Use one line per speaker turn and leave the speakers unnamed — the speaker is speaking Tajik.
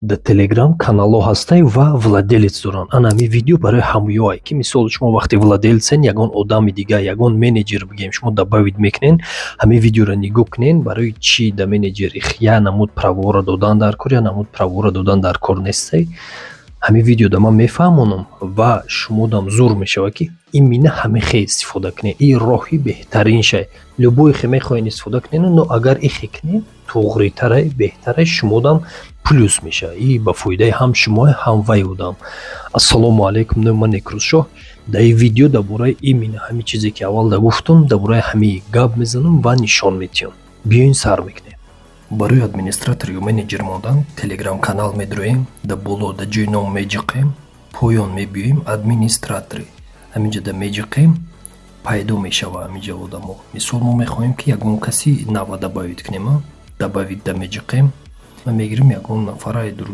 Дар Телеграм каналҳо ҳастай ва владелец доранд. Ана ҳамин видео барои ҳамёе, ки, мисол, шумо вақте владелец ен, ягон одами дига, ягон менеҷер бигем, шумо добавить мекунен. Ҳамин видеоро нигоҳ кунен, барои чӣ да менеҷер як намуд право ро додан дар кор, як намуд право ро додан дар кор нестай. Ҳамин видеода ман мефаҳмонам ва шумодам зур мешавад, ки именно ҳамин хел истифода кунед. Ин роҳи беҳтариншай. Любой хе мехоҳед, истифода кунед, но агар ихе кунед, туғритарай, беҳтарай, шумодам плюс мешавад и ба фоидаи ҳам шумо, ҳам вай одам. Ассалому алайкум, номи ман Некрӯзшоҳ. Дар ин видео дар бораи именно ҳамин чизе, ки аввал да гуфтум, дар бораи ҳамин гап мезанам ва нишон медиҳам. Биёин, сар мекунем. Барои администратор ё менеҷер мондан Телеграм канал медроем, дар боло, дар ҷои ном меҷиқем, поён мебиёем, «Администраторы», ҳаминҷа да меҷиқем, пайдо мешава ҳаминҷа одамо. Мисол, мо мехоҳем, ки ягон каси нава добавить кунем. Добавить да меҷиқем, мегирем ягон нафара.